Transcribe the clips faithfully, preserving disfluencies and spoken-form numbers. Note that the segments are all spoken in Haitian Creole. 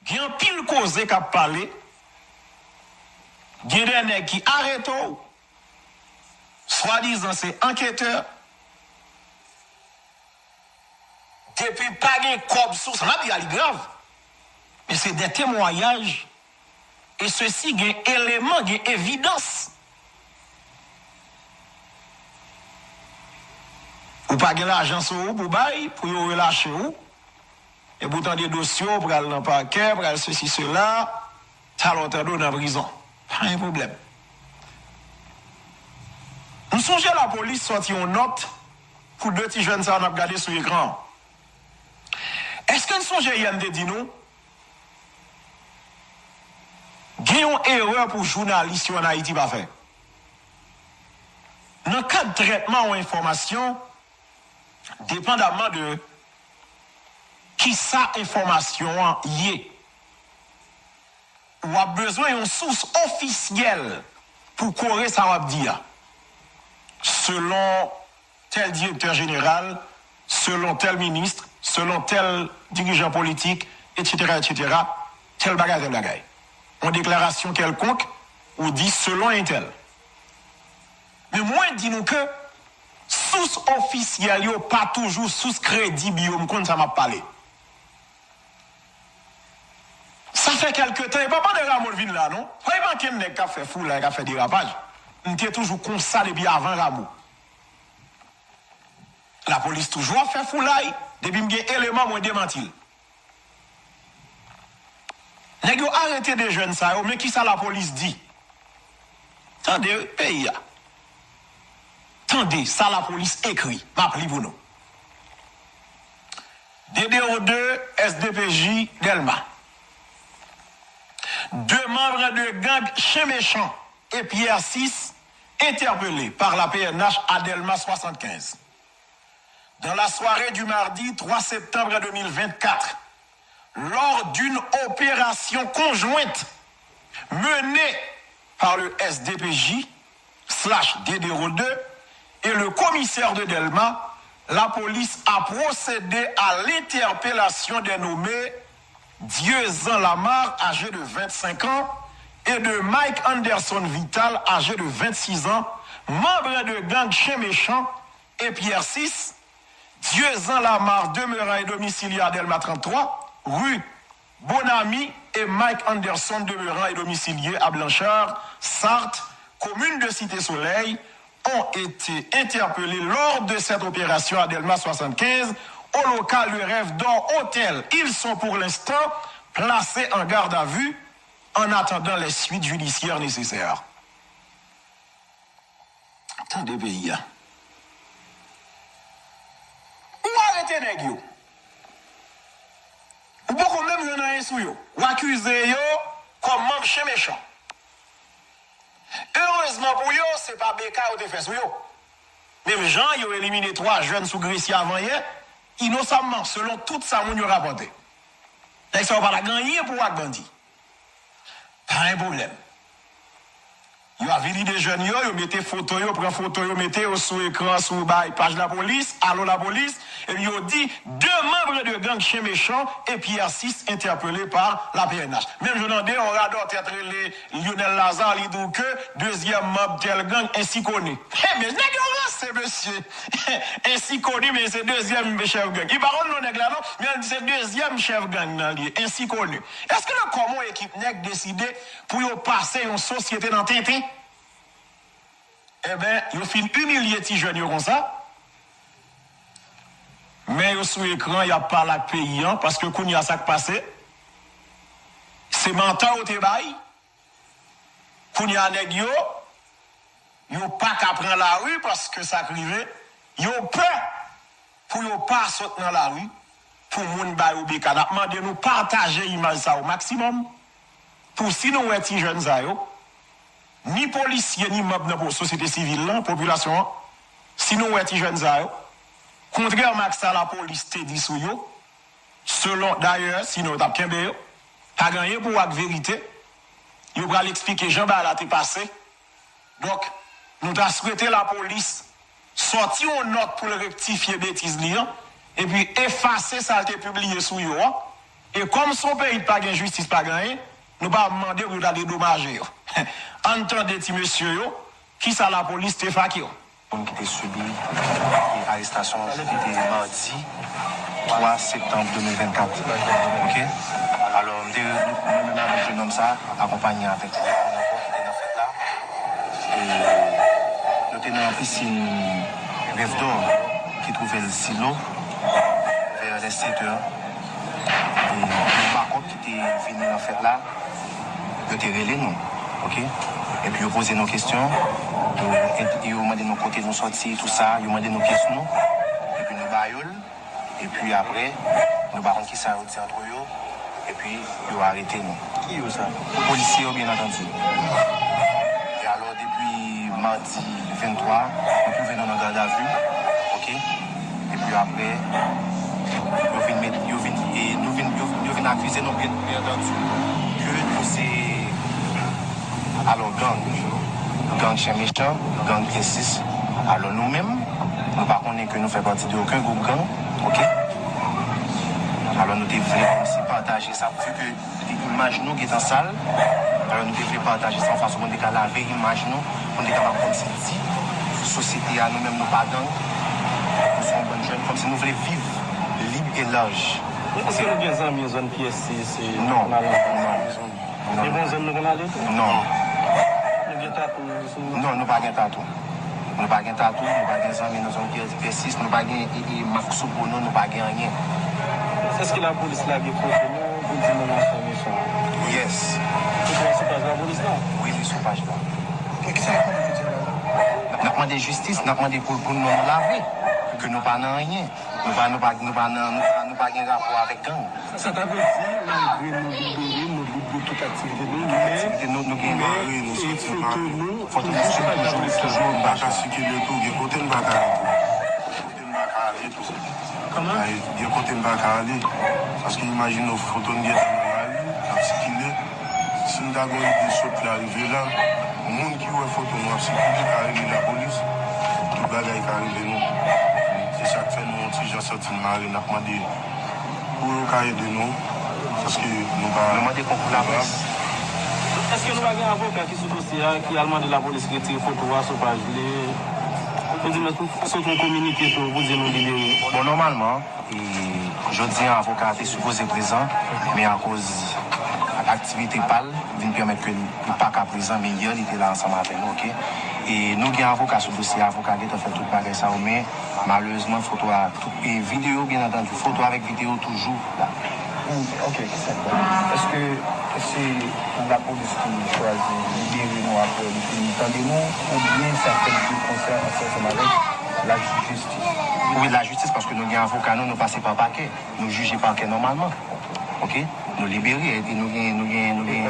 Gen anpil koze k ap pale. Gen de nèg ki arete w, swadizan se anketè. Depi pa gen kòb sou sa, m ap di a li grav. Men se de temwayaj, e sesi gen eleman, gen evidans. Ou pa gen lajan sou ou pou bay, pou yo relache w. Epi w tande dosye w pral nan pakè, pral sesi sela, talè w tande w nan prizon. Pa gen pwoblèm. M sonje lapolis sòti yon nòt pou de ti jèn sa yo n ap gade sou ekran an. Èske n sonje yè m te di nou, gen yon erè pou jounalis yo ann Ayiti pa fè? Nan kad trètman yon enfòmasyon, depandamman de kisa enfòmasyon an ye, w ap bezwen yon sous ofisyèl pou kore sa w ap di a. Selon tèl direktè jeneral, selon tèl minis, selon tèl dirijan politik, etsetera, etsetera, tèl bagay, tèl bagay. Yon deklarasyon kèlkonk, ou di selon entèl. Men mwen di nou ke sous ofisyèl yo pa toujou sous kredib yo, m konn sa m ap pale. Sa fè kèlke tan, e pa pandan Rameau vin la, non. Pa gen nèg k ap fè foulay, k ap fè derapaj. M te toujou konsa depi avan Rameau. Lapolis toujou ap fè foulay, depi m gen eleman, mwen demanti l. Nèg yo arete de jèn sa yo, men kisa lapolis di. Tande, peyi a. Tande sa lapolis ekri, m ap li pou nou. D D O de, S D P J, Dèlma. Deux membres de gang Chen Mechan et Pierre six interpellés par la P N H à Dèlma soixante-quinze. Dans la soirée du mardi trois septembre deux mille vingt-quatre, lors d'une opération conjointe menée par le S D P J slash D D O deux et le commissaire de Dèlma, la police a procédé à l'interpellation des nommés Dieusan Lamarre, âgé de vingt-cinq ans, et de Mike Anderson Vital, âgé de vingt-six ans, membres de gang Chen Mechan et Pierre six, Dieusan Lamarre demeurant et domicilié à Dèlma trente-trois, rue Bonamy, et Mike Anderson demeurant et domicilié à Blanchard, Sarthe, commune de Cité Soleil, ont été interpellés lors de cette opération à Dèlma soixante-quinze, au local de Rêve d'Or Hotel. Ils sont pour l'instant placés en garde à vue en attendant les suites judiciaires nécessaires. Tande peyi a. Ou arete nèg yo. Ou poko menm jwenn anyen sou yo. Ou akize yo kòm manm Chen Mechan. Erezman pou yo, se pa B K yo te fè sou yo. Menm jan yo elimine twa jèn sou Gresye avan yè, inosamman, selon tout sa moun yo rapòte. Nèg sa yo pa t gen anyen pou wè ak bandi. Pa gen pwoblèm. Yo avili de jèn yo, yo mete foto yo, pran foto yo, mete yo sou ekran, sou bay paj lapolis, Alo Lapolis, epi yo di, deux membres de gang Chen Mechan et Pierre six interpellés par la P N H. Menm jan w tande yon radòtè t rele Lionel Lazarre, li di w ke dezyèm manb tèl gang ensi koni. Enben, nèg yo ranse, mesye. Ensi koni, men se dezyèm chèf gang. Li pa konn non nèg la, non, men li di se dezyèm chèf gang nan li ye, ensi koni. Èske nan kò yon ekip nèg deside pou yo pase yon sosyete nan tenten? Enben, yo fin imilye ti jèn yo konsa. Men yo sou ekran, y ap pale ak peyi an, paske kounye a sa k pase, se mantò yo te bay. Kounye a nèg yo, yo pa ka pran lari paske sa k rive, yo pè pou yo pa sot nan lari, pou moun ba yo beka. N ap mande nou pataje imaj sa o maksimòm, pou si nou wè ti jèn sa yo, ni polisye, ni manb nan po-, sosyete sivil lan, popilasyon an, si nou wè ti jèn sa yo, kontrèman ak sa lapolis te di sou yo, selon, dayè, sinon yo t ap kenbe yo, pa gen anyen pou wè ak verite, yo pral eksplike jan bagay la te pase. Donk, nou ta swete lapolis sòti yon nòt pou l rektifye betiz li an, epi efase sa l te pibliye sou yo a, E kòm se yon peyi ki pa gen jistis, pa gen anyen, nou pa mande pou yo ta dedomaje yo. Ann tande ti mesye yo, kisa lapolis te fè ak yo. Moun ki te sibi arestasyon, se te madi twa septanm de mil vennkat. Oke? Alò, m te, nou, nou menm avèk jennonm sa a, akonpanye avèk yon ankò ki te nan fèt la. E nou te nan pisin Rêve d'Or ki twouve l Silo, vè lè sèt è. E yon bakòp ki te vini nan fèt la, yo te rele nou, oke? Epi yo poze nou kesyon, yo, yo mande nou kote nou sòti, tou sa, yo mande nou pyès nou, epi nou ba yo l, epi apre, nou pa konn kisa yo di antre yo, epi yo arete nou. Ki yo sa? Polisye yo, byen antandi. E alò, depi madi venntwa, nou twouve nou nan gadavi, oke? Epi apre, yo vin met, yo vin, e, nou vin, yo, yo vin akize nou, byen, byen antandi, ke nou se, alò, gang, gang chen mechan, gang pyès sis. Alò, nou menm, nou pa konnen ke nou fè pati de okenn gwoup gang, oke? Alò, nou te vle kòmsi pataje sa, vu ke imaj nou gentan sal. Alò, nou te vle pataje sa yon fason pou nou te ka lave imaj nou, pou nou te kapab kòmsi di sosyete a, nou menm nou pa gang, nou se yon bann jèn, kòmsi nou vle viv lib e laj. Èske nou gen zanmi zòn pyès sis? Non, non. Gen bon zòn nou konn ale tou? Non. Nou gen tatou sou nou? Non, nou pa gen tatou. Nou pa gen tatou, nou pa gen zanmi nan zòn pyès sis, nou pa gen, e, e, mak sou po nou, nou pa gen anyen. Èske lapolis lage foto nou pou di nou nan chen mechan? Yes. Foto a sou paj lapolis la? Wi, li sou paj la. E kisa l ap mande la? N ap mande jistis, n ap mande pou, pou non nou lave, ke nou pa nan anyen. Nou pa, nou pa, nou pa nan, nou pa, nou pa gen rapò avèk gang. Sa ta vle di, malgre nou libere, nou lib de tout aktivite nou, men, men, e, foto nou toujou sou paj lapolis la. Nou pa ka sikile tou, gen kote n pa ka ale tou. Gen kote n pa ka ale tou. Kòman? Gen kote n pa ka ale. Paske imajine w, foto n gentan nan lari, n ap sikile. Si n ta gen yon ide sòt la rive la, moun ki wè foto nou ap sikile ka rele lapolis, tout bagay ka rive nou. Se sa k fè nou yon ti jan santi n mare, n ap mande pou yo ka ede nou, paske nou pa... Nou mande konkou laprès. Èske nou pa gen avoka ki sou dosye a, ki al mande lapolis retire foto a sou paj li? Ou di mwen, sot yon kominike tou pou di nou libere. Bon, nòmalman, e, jodi a, avoka a te sipoze prezan, men akoz aktivite pa l vin pèmèt ke li pa ka prezan, men yè li te la ansanm avè nou, oke? E nou gen avoka sou dosye a, avoka gentan fè tout bagay sa yo, men malerezman, foto a, tout, e videyo, byen antandi, foto avèk videyo toujou la. Hmm, oke, ki sa k pase? Èske se lapolis ki chwazi libere nou apre li fin tande nou, oubyen sa fèt de konsè ansanm avèk lajistis? Wi, lajistis, paske nou gen avoka nou, nou pase pa pakè. Nou jije pakè nòmalman. Oke? Nou libere, epi nou gen, nou gen, nou gen,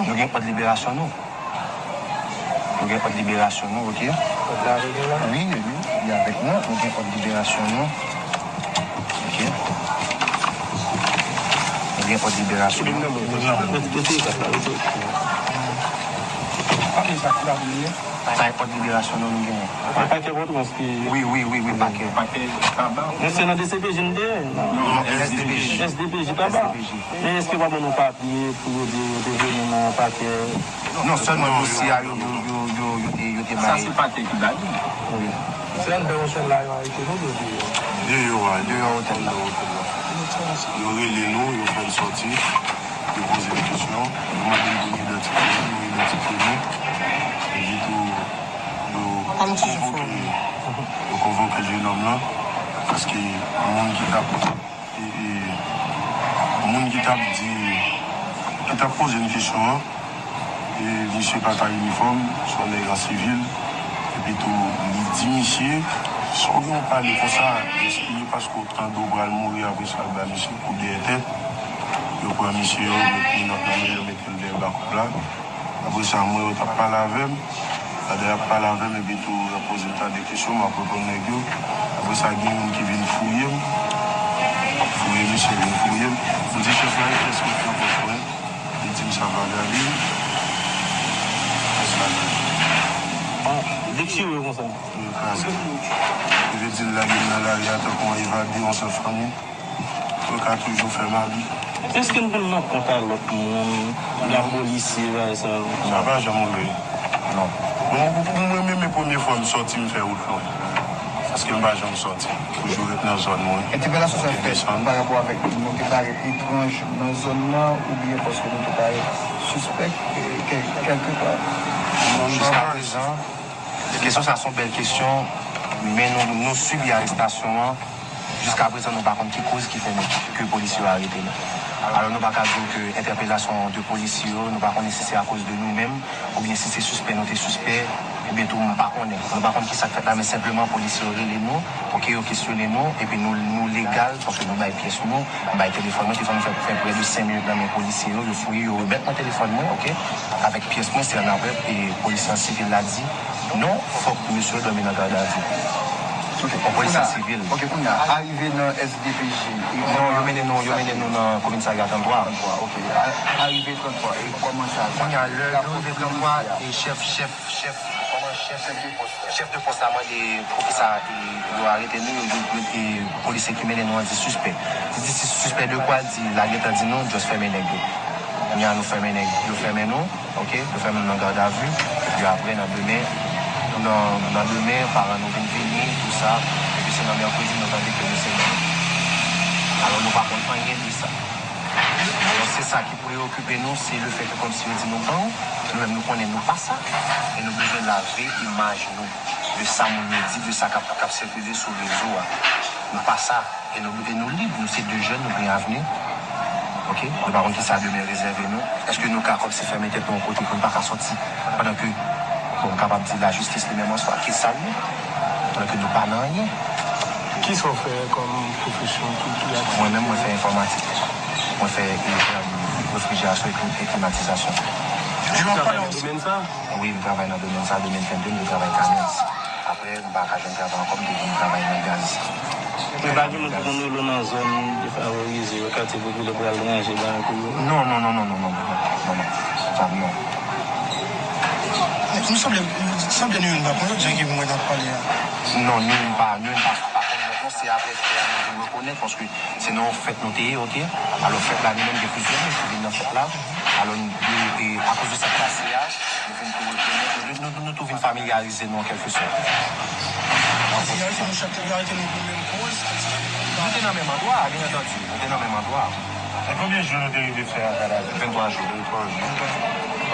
nou gen òd liberasyon nou. Nou gen òd liberasyon nou, oke? Òd la, li la? Wi, wi, li avèk nou. Nou gen òd liberasyon nou. Oke? Nou gen òd liberasyon nou. Sa e òd liberasyon nou, nou genyen. Pakè Pòtoprens ki... Wi, wi, wi, wi, pakè. Pakè Taba. Men se nan D C P J n te ye, non? Non, S D P J. S D P J Taba. S D P J. Men èske pa ban nou papye pou yo di yo te vini nan pakè? Non, sèlman dosye a yo, yo, yo, yo, yo te, yo te bay. Sa se pakè ki ba li. Wi. Se anndan otèl la yo arete nou, oubyen deyò? Deyò a, deyò otèl la. Yo rele nou, yo fè n sòti, yo poze n kesyon, yo mande n pou n idantifye nou, nou idantifye nou. Epi tou, yo konvoke, yo konvoke jenòm lan, paske moun ki t ap, e, e, moun ki t ap di, ki t ap poze n kesyon an, e misye pa t a inifòm, se yon nèg an sivil. Epi tou, li di misye, sa w gen w pale konsa, gaspiye, paske w tande w pral mouri, apre sa, l ba misye kout dèyè tèt. Yo pran misye, yo met minòt nan men l, yo mete l dèyè bakòp la. Apre sa, mwen, yo t ap pale avè m. Pandan y ap pale avè m, epi tou, y ap poze m tande kesyon, m ap reponn nèg yo. Apre sa, gen youn ki vin fouye m. Fouye, misye vin fouye m. M di chèf la, e pyès m nan pòch mwen. Li di m sa pa gade. Pyès la gade. Ah, dekchire konsa. Yo kraze m. Yo vle di l lage m nan lari a tankou yon evade, yon sèl fanmi. Yo ka toujou fè m abi. Èske n konn nan kont a lòt moun, lapolis, bagay sa yo? Sa pa janm rive. Non. Bon, pou mwen menm, e premye fwa m sòti, m fè wout lwen. Paske m pa janm sòti. Toujou ret nan zòn mwen. Entèpelasyon sa fèt pa rapò avèk nou te parèt etranj nan zòn nan oubyen paske nou te parèt sispèk, eh, kèl-, kèlkepa? Jiska prezan, kesyon sa se yon bèl kesyon, men nou, nou sibi arestasyon an. Jiska prezan, nou pa konn ki koz ki fè nou, ke polis yo arete nou. Alò, nou pa ka di w ke entèpelasyon de polis yo, nou pa konnen si se akoz de nou menm, oubyen si se sispè nou te sispè, oubyen tou, m pa konnen. Nou pa konn ki sa k fèt la, men senpleman, polis yo rele nou, oke, yo kesyone nou, epi nou, nou legal, paske nou bay pyès nou, m bay telefòn mwen, telefòn mwen fè, fè prè de senk minit nan men polisye yo, yo fouye, yo remèt mwen telefòn mwen, oke, avèk pyès mwen, se annapre, e polisye an sivil la di, non, fòk mesye yo dòmi nan gadavi. Ok. Yon polisye sivil. Ok, kounye a, arive nan S D P J. Non, yo mennen nou, yo mennen nou nan komisarya trannntwa. Trannntwa, ok. A-, arive trannntwa, e kòman sa? Kounye a, lè nou rive trannntwa, e chèf, chèf, chèf, kòman chèf, chèf de pòs, chèf de pòs la mande poukisa, e, yo arete nou, yo, yo, yo, e, polisye ki mennen nou an di sispè. Li di, si sispè de kwa? Li di, l a gentan di nou, just fèmen nèg yo. Kounye a, nou fèmen nèg, yo fèmen nou. Ok, yo fè moun nan gadavi, epi apre nan demen, nan, nan demen, paran nou vin vini, tou sa, epi se nan mèkredi nou tande ke misye mouri. Alò nou pa konn anyen de sa. Alò se sa ki preyokipe nou, se lefètke kòmsi yo di nou gang, nou menm nou konnen nou pa sa, e nou bezwen lave imaj nou de sa moun yo di, de sa k ap, k ap sikile sou rezo a. Nou pa sa. E nou, e nou lib, nou se de jèn, nou gen avni. Ok? Nou pa konn kisa demen rezève nou. Èske nou ka kòmsi fèmen tèt nou yon kote pou n pa ka sòti? Pandan ke, bon, m kapab di lajistis li menm an swa, ki sa l ye? Pandan ke nou pa nan anyen. Kisa w fè kòm pwofesyon? Ki, ki aktivite? Mwen menm, mwen fè enfòmatik. Mwen fè, e, e, refrijerasyon e kli-, e klimatizasyon. Ou travay nan domèn sa? Wi, m travay nan domèn sa, domèn fendem, m travay Camex. Apre, m pa ka jwenn travay ankò, m te vin travay nan gaz. Men pa gen moun ki konn rele w nan zòn defavorize yo, katye popilè pou al ranje bagay pou yo? Non, non, non. Pa, non. Nou sanble, sanble nou youn pa konn lòt jan ke mwen ap pale a. Non, nou youn pa, nou youn pa, pa konn lòt, non, se apre fè a nou vin rekonèt, paske se nan yon fèt nou te ye, ok? Alò, fèt la, nou menm, gen plizyè moun ki vin nan fèt la. Alò, nou, e, e, akoz de sa k pase a, nou vin tou rekonèt, nou, nou, nou tou vin familyarize nou an kèlke sòt. Familyarize nou chak te arete nou pou menm koz? Nou te nan menm andwa, byen antandi, nou te nan menm andwa. E konbyen jou nou te rive fè a Kadav? Venntwa jou. Venntwa jou.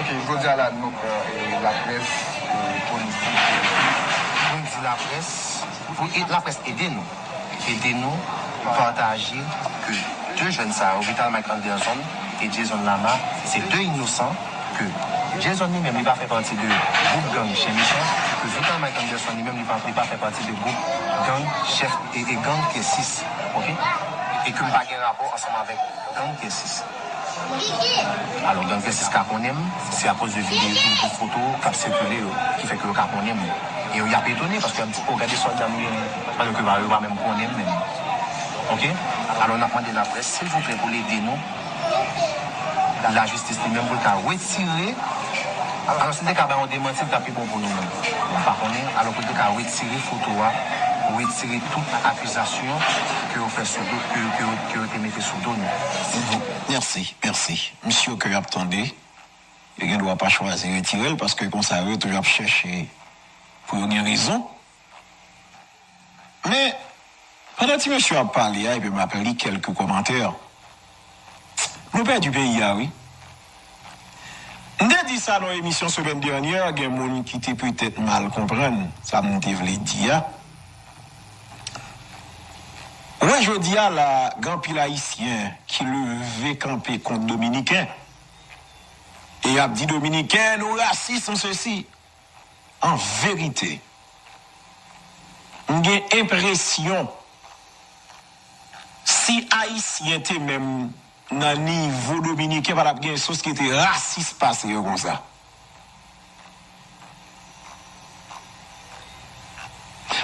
Ok, jodi a la, nou pran, e, laprès, e, pou n di, pou n di laprès, pou e, laprès ede nou. Ede nou pataje ke de jèn sa yo, Vital Mike Anderson e Jason Lama, se de inosan, ke Jason li menm, li pa fè pati de gwoup gang Chen Mechan, ke Vital Mike Anderson li menm, li pa, li pa fè pati de gwoup gang chèf e, e gang Pyè sis, ok? E ke m pa gen rapò ansanm avèk gang Pyè sis. Alò, gang Pyè sis ka konnen m, se akoz de videyo, de foto k ap sikile yo, ki fè ke yo ka konnen m. E yo, y ap etone, paske y ap di, "O, gade sòlda nou ye, men." Alò ke yo pa, yo pa menm konnen m menm. Ok? Alò, n ap mande laprès, silvouplè, pou l ede nou, lajistis li menm, pou l ka retire. Alò, si l te ka bay yon demanti, li t ap pi bon pou nou menm. Nou pa konnen, alò, pou l te ka retire foto a, retire tout akizasyon ke yo fè sou do, ke, ke, ke yo te mete sou do nou. Mèsi, mèsi. Misye ke y ap tande, yo gen dwa pa chwazi retire l, paske konsa yo toujou ap chèche pou yo gen rezon. Men, pandan ti mesye ap pale a, epi m ap li kèlke kòmantè, nou pèdi peyi a, wi. M te di sa nan emisyon semèn dènyè, gen moun ki te petèt mal konprann sa m te vle di a. Ou wè, jodi a la, gen anpil Ayisyen ki leve kanpe kont Dominiken. E y ap di, Dominiken, nou rasis, nou sesi. An verite, m gen enpresyon, si Ayisyen te menm nan nivo Dominiken, pa t ap gen sosyete rasis pase yo konsa.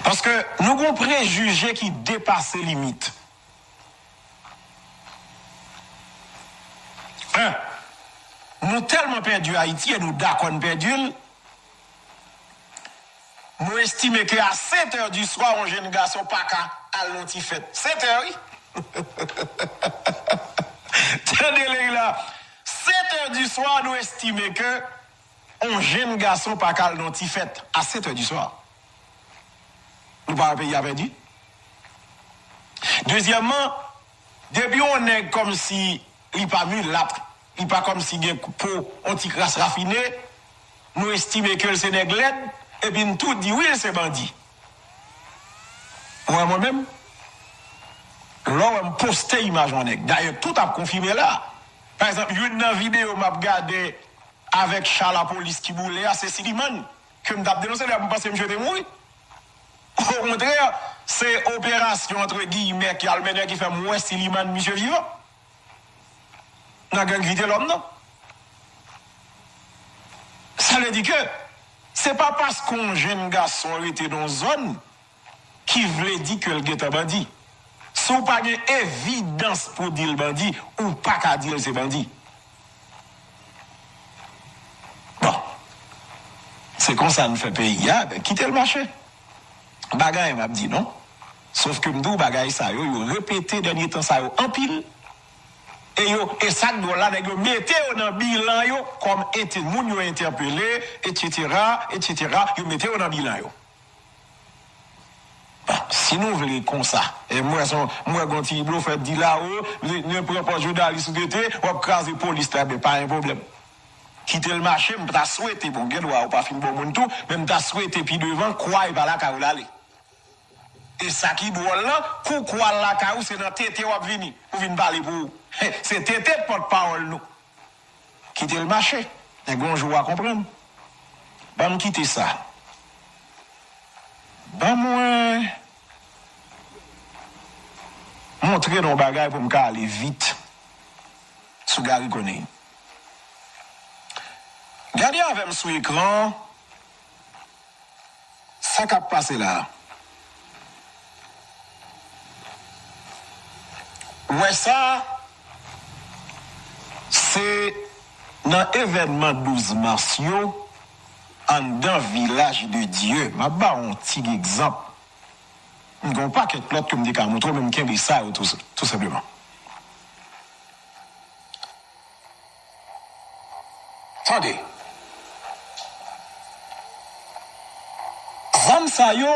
Paske nou gen yon prejije ki depase limit. En, nou tèlman pèdi Ayiti e nou dakò n pèdi l, nou estime ke a sèt è di swa, yon jenn gason pa ka al nan ti fèt. Sèt è, wi. Tande Leila, sèt è di swa, nou estime ke yon jenn gason pa ka al nan ti fèt a sèt è di swa. Nou pa wè peyi a pèdi? Dezyèmman, depi yon nèg kòmsi li pa milat, li pa kòmsi gen po yon ti kras rafine, nou estime ke l se nèg lèd, epi n tou di wi, l se bandi. Ou wè mwen menm? Lè w wè m poste imaj yon nèg. Dayè, tout ap konfime la. Pa egzanp, youn nan videyo m ap gade avèk cha lapolis ki boule a, se Siliman ke m t ap denonse, dayè, m panse misye te mouri. Okontrè, se operasyon, antre giyimè, ki al mennen ki fè m wè Siliman misye vivan nan gang Vitelòm nan. Sa vle di ke se pa paske yon jenn gason rete nan yon zòn ki vle di ke l gentan bandi. Si w pa gen evidans pou di l bandi, ou pa ka di l se bandi. Bon, se konsa n fè peyi a, ben, kite l mache. Bagay m ap di non. Sof ke m di w bagay sa yo, yo repete dènye tan sa yo anpil. E yo, e sa k dwòl la, nèg yo mete yo nan bilan yo kòm ente-, moun yo entèpele, etsetera, etsetera, yo mete yo nan bilan yo. Bon, si nou vle konsa, e m wè son, m wè gon ti blofè di la, o, ne, ne pran pòz jounalis ou te te, w ap kraze polis la, ben, pa gen pwoblèm. Kite l mache, m ta swete, bon, gen dwa ou pa fin bon moun tou, men m ta swete pi devan, kwa e pa lakay ou l ale. E sa ki dwòl lan, kou kwa l lakay ou, se nan tete w ap vini, ou vin pale pou ou. Se tete pòtpawòl nou. Kite l mache. Nèg yon jou w a konprann. Ban m kite sa. Ban mwen montre nou yon bagay pou m ka ale vit sou Garry Conille. Gade avè m sou ekran an. Sa k ap pase la a? Ou wè sa? Se nan evènman douz mas yo, anndan Vilaj de Dye. M ap ba w yon ti egzanp. M gen yon pakèt lòt ke m te ka montre w, men m kenbe sa yo tou, tou senpleman. Tande. Zam sa yo,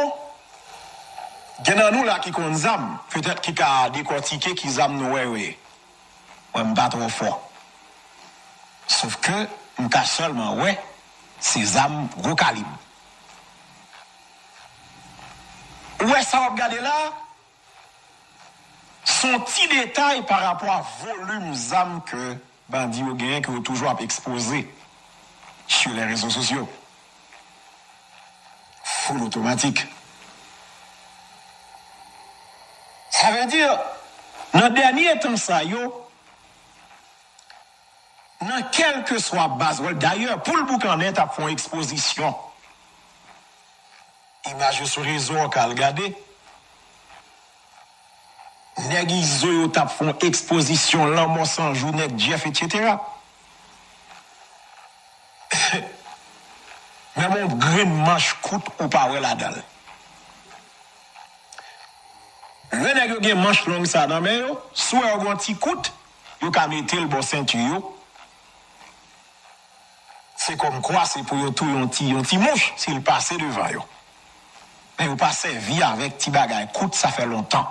gen nan nou la ki konn zam, petèt ki ka dekòtike ki zam nou wè yo ye. Mwen, m pa twò fò. Sof ke m ka sèlman wè se zam gwo kalib. Ou wè sa w ap gade la? Se yon ti detay pa rapò a volim zam ke bandi yo genyen, ke yo toujou ap ekspoze sur les réseaux sociaux. Full otomatik. Sa vle di, nan dènye tan sa yo, nan kèlkeswa baz, wè, dayè, pou l boukannen, t ap fè yon ekspozisyon. Imaj yo sou rezo an, ka al gade. Nèg Izo yo t ap fè yon ekspozisyon lanmò san jou, nèg Jeff, etsetera. Menm yon grenn manch kout ou pa wè ladan l. Lè nèg yo gen manch long sa nan men yo, si w wè yo gen yon ti kout, yo ka mete l bò senti yo. Se kòmkwa se pou yo touye yon ti, yon ti mouch si l pase devan yo. Men yo pa sèvi avèk ti bagay kout, sa fè lontan.